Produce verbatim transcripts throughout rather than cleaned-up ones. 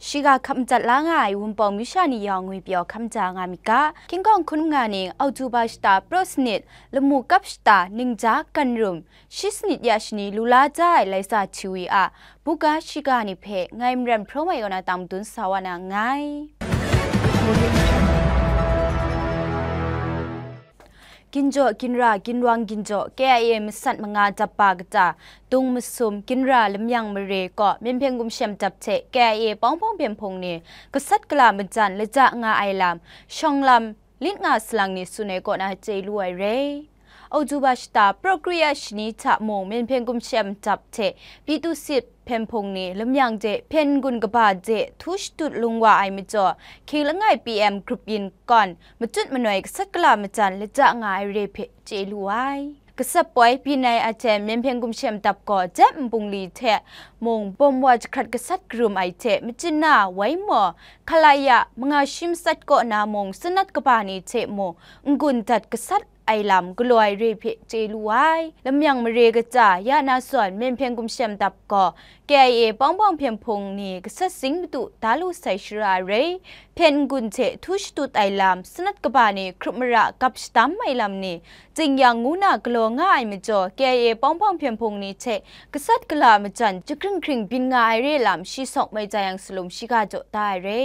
Shiga hkap madat la nga ai Wunpawng masha ni yawng ngwi pyaw hkam ja nga myit ga, King Kong hkun nga ning Oktoba shata praw sanit, lamu kap shata ningja kan rum, shi sanit ya shani lu la ja ai Laisa Hti We a buga shiga ni hpe ngai Maren Hpraw Mai kaw na tang madun sa wa na nngai. Ginjaw, ginra, ginwang ginjaw, K I A masat manga dap ba kata, Dung Masum, Ginra, Lamyang Mare kaw Myen Hpyen Gumshem dap hte K I A pawng pawng hpyen hpung ni gasat gala majan laja nga ai lam, shawng lam lit nga salang ni tsun ai kaw na chye lu ai re. Oktoba shata, praw kru ya shani hta mung Myen Hpyen Gumshem dap hte Pyitusit hpyen hpung ni Lamyang de hpyen n-gun kaba de htu shatut lung wa ai majaw, hkying langai P M grup yin kawn matut manoi gasat gala majan laja nga ai re hpe chye lu ai. Gasat poi byin ai aten Myen Hpyen Gumshem dap gaw jep nbungli hte mung bawm wa jahkrat gasat karum ai hte machyin na wai maw, hkalai ya manga shi matsat kaw na mung sanat kaba ni hte mung n-gun dat gasat ai lam galaw ai re hpe chye lu ai. Lamyang Mare kaja ya na zawn Myen Hpyen Gumshem dap gaw K I A pawng pawng hpyen hpung ni gasat zing madu da lu sai shara re, hpyen n-gun hte htu shatut ai lam, sanat kaba ni hkrup mara gap shadam ai lam ni, zingyang ngu na galaw nga ai majaw, K I A pawng pawng hpyen hpung ni hte gasat gala majan jahkring hkring byin nga ai re lam, shi sawk mai ja yang salum shiga jaw da ai re.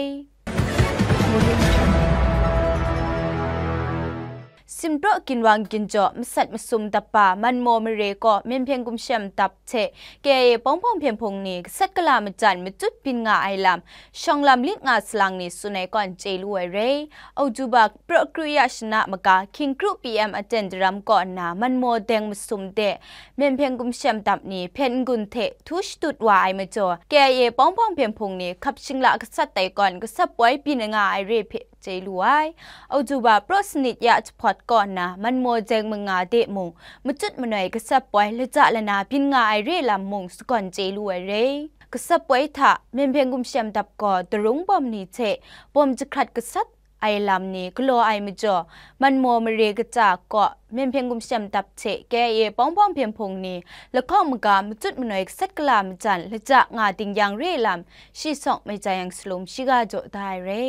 Sinpraw ginwang ginjaw masat masum dap ba Manmaw Mare kaw Myen Hpyen Gumshem dap hte K I A pawng pawng hpyen hpung ni gasat gala majan matut byin nga ai lam, shawng lam lit nga salang ni tsun ai kawn chye lu ai re. Oktoba praw kru ya shana maga hkying kru P M aten daram kaw nna Manmaw Deng Masum de Myen Hpyen Gumshem dap ni hpyen n-gun hte htu shatut wa ai majaw, K I A pawng pawng hpyen hpung ni hkap shingla gasat ai kawn gasat poi byin nga ai re hpe chye lu ai. Oktoba praw sanit ya jahpawt kaw nna Manmaw Deng manga de mung matut manoi gasat poi laja lana byin nga ai re lam mung sagawn chye lu ai re. Gasat poi hta Myen Hpyen Gumshem dap gaw darung bawm ni hte bawm jahkrat gasat ai lam ni galaw ai majaw, Manmaw Mare kaja kaw Myen Hpyen Gumshem dap hte K I A pawng pawng hpyen hpung ni lahkawng maga matut manoi gasat gala majan laja nga ding yang re lam, shi sawk mai ja yang salum shiga jaw da ai re.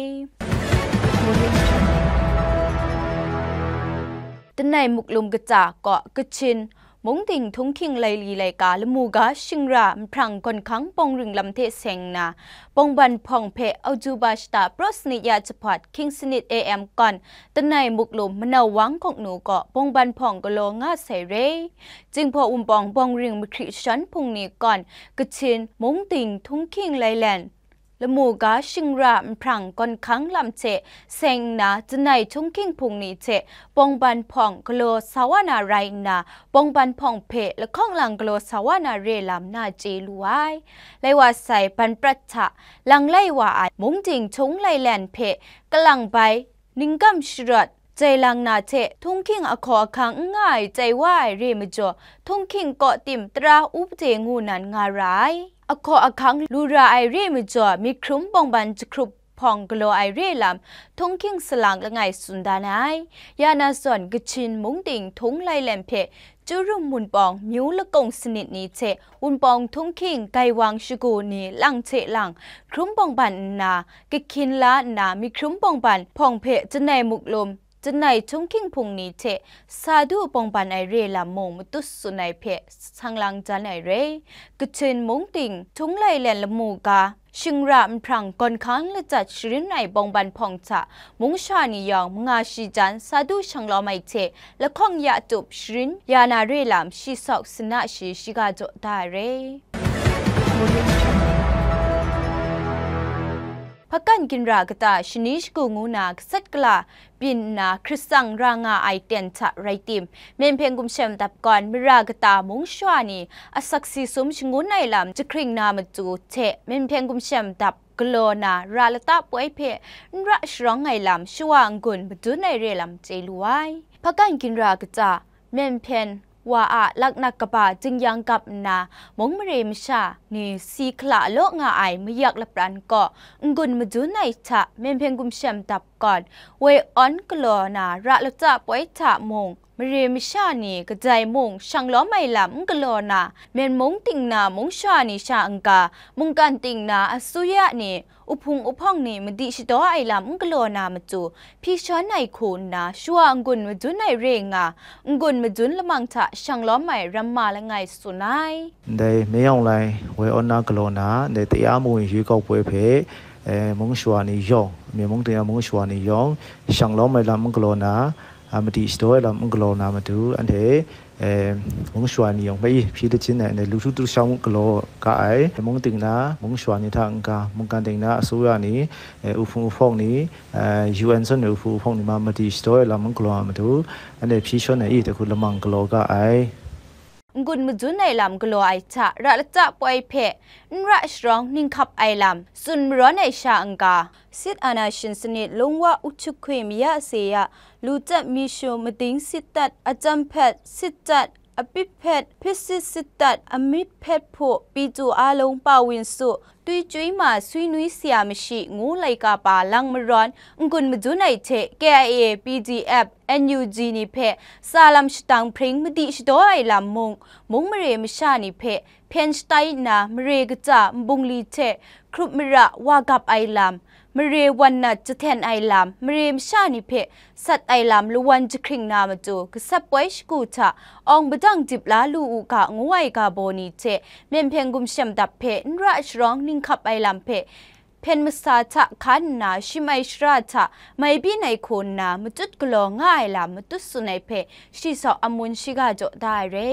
Danai Muklum kaja kaw Kachin Mungding Htunghking laili laika lamu ga shingra nhprang gawn hkang bawng ring lam hte seng nna, bawngban hpawng hpe Oktoba shata praw sanit ya jahpawt hkying sanit A M kawn Danai Muklum Manau Wang Gawknu kaw bawngban hpawng galaw nga sai re. Jinghpaw Wunpawng bawng ring mahkri jashawn hpung ni kawn Kachin Mungding Htunghking lailen lamu ga shingra nhprang gawn hkang lam hte seng nna, Danai Htunghking hpung ni hte bawngban hpawng galaw sa wa na rai nna, bawngban hpawng hpe lahkawng lang galaw sa wa na re lam na chye lu ai. Lai wa sai, ban prat hta lang lai wa ai Mungding Htung lailen hpe kalang bai, ninggam sharawt, jai lang na hte htunghking ahkaw ahkang n nga ai tai wa ai re majaw, htunghking kaw tim tara upade ngu nan nga ra ai. Ahkaw ahkang lu ra ai re majaw, myit hkrum bawngban jahkrup hpawng galaw ai re lam, htunghking salang langai tsun dan ai. Ya na zawn, Kachin Mungding Htung lailen hpe Churum Wunpawng myu lakung sanit ni hte Wunpawng Htunghking gaiwang shagu ni lang hte lang hkrum bawngban nna, kahkyin la nna, myit hkrum bawngban hpawng hpe Janai Muklum, Janai Htunghking hpung ni hte sa du bawngban ai re lam mung matut tsun ai hpe sang lang jan ai re. Kachin Mungding Htung lailen lamu ga, shingra nhprang gawn hkang lajat sharin ai bawngban hpawng hta, mung sha ni yawng manga shi jan sa du shang lawm ai hte, lahkawng ya tup sharin ya na re lam, shi sawk sana shi shiga jaw da ai re. Hpakan ginra kata shani shagu ngu na gasat gala byin nna, hkrit tsang ra nga ai ten hta rai tim, Myen Hpyen Gumshem dap gawn mara kata mung shawa ni asak si sum shangun ai lam jahkring na matu hte, Myen Hpyen Gumshem dap galaw na ra lata poi hpe n ra sharawng ai lam shawa n-gun madun ai re lam chye lu ai. Hpakan ginra kata, Myen Hpyen wa a laknak kaba jingyang gap nna, mung mare masha ni si hkala law nga ai mayak lapran kaw n-gun madun ai hta, Myen Hpyen Gumshem dap gawn woi awn galaw na ra lata poi hta mung, mare masha ni kadai mung shang lawm ai lam n galaw na, Myen mung ting na mung sha ni sha n-ga, mungkan ting na asuya ni Uhpung uhpawng ni madi shadaw ai lam n galaw na matu, hpyi shawn ai hku nna, shawa n-gun madun ai re nga, n-gun madun lamang hta shanglawm ai ramma langai tsun ai. Ndai မင်းအောင်လှိုင် ဝဲ အွန်းနာ ကလော် na, ndai တရားမဝင် ရွေးကောက်ပွဲ hpe, e, mung shawa ni yawng, Myen mung ting na mung shawa ni yawng, shanglawm ai lam n galaw na, a, madi shadaw ai lam n galaw na matu, anhte, e, mung shawa ni yawng hpe, hpyi lachin ai, anhte lu htu tu shang galaw ga ai, mung ting na mung shawa ni hta n-ga, mungkan ting na အစိုးရ ni, e, uhpung uhpawng ni, e, U N zawn ni uhpung uhpawng ni ma madi shadaw ai lam n galaw na matu, anhte hpyi shawn ai i, dai hku lamang galaw ga ai. N-gun madun ai lam galaw ai hta, ra lata poi hpe n ra sharawng ninghkap ai lam tsun marawn ai sha n-ga, စစ်အာဏာရှင်စနစ် လုံးဝ ဦးထုတ်ခွင့်မရစေရ၊ လူသတ်၊ မီးရှို့၊ မုဒိမ်းစစ်တပ်၊ အကြမ်းဖက်စစ်တပ်၊ အပြစ်ဖက်၊ ဖက်ဆစ်စစ်တပ် အမြစ်ဖြတ်ဖို့၊ ပြည်သူအားလုံးပါဝင်စို့၊ သွေးကြွေးမှာ ဆွေးနွေးစရာမရှိ ငိုလိုက်ကပါ လမ်းမရွန်း n-gun madun ai hte K I A, P D F, N U G ni hpe sa lam shatang hpring madi shadaw ai lam mung, mung mare masha ni hpe hpyen shatai nna, mare kaja nbungli hte hkrup mara wa gap ai lam, mare wan nat jahten ai lam, mare masha ni hpe sat ai lam lawan jahkring na matu, gasat poi shagu hta awng padang dip la lu u ga ngu ai ga baw ni hte myen hpyen gumshem dap hpe n ra sharawng ninghkap ai lam hpe hpyen masa hta hkan nna, shim ai shara hta mai byin ai hku nna, matut galaw nga ai lam matut tsun ai hpe, shi saw amun shiga jaw da ai re.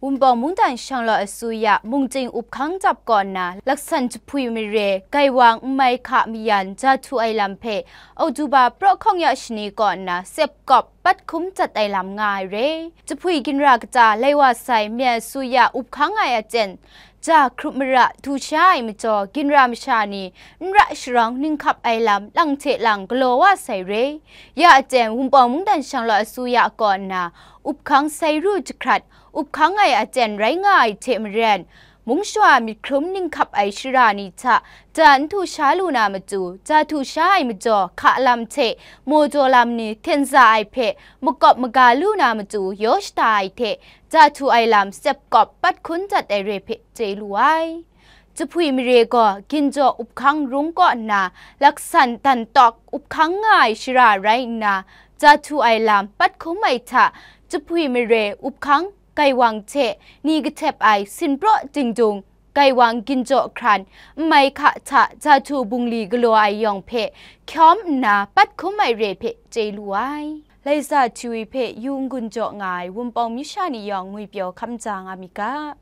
Wunpawng mungdan shanglawt asuya mungcing up hkang dap kaw nna, laksan jahpwi mare, gaiwang n mai hka mayan ja htu ai lam hpe, Oktoba praw hkawng ya shani kaw nna, sep kawp pat hkum jat ai lam nga ai re. Jahpwi ginra kata lai wa sai myen asuya up hkang ai aten, ja hkrup mara du sha ai majaw, ginra masha ni n ra sharawng ninghkap ai lam lang hte lang galaw wa sai re. Ya aten Wunpawng mungdan shanglawt asuya kaw nna, up hkang sai ru jahkrat, up hkang ai aten rai nga ai hte maren, mung shawa myit hkrum ninghkap ai shara ni hta ja n htu sha lu na matu, ja htu sha ai majaw hka lam hte maw jaw lam ni hten za ai hpe makawp maga lu na matu yaw shada ai hte, ja htu ai lam sep kawp pat hkun dat ai re hpe chye lu ai. Jahpwi mare gaw ginjaw up hkang rung kaw nna, laksan dan tawk up hkang nga ai shara rai nna, ja htu ai lam pat hkum ai hta, jahpwi mare up hkang gaiwang hte ni kahtep ai sinpraw dingdung, gaiwang ginjaw hkran, n mai hka hta ja htu bungli galaw ai yawng hpe hkyawm nna pat hkum ai re hpe chye lu ai. Laiza T V hpe yu n-gun jaw nga ai Wunpawng myu sha ni yawng ngwipyaw hkam ja nga myit ga.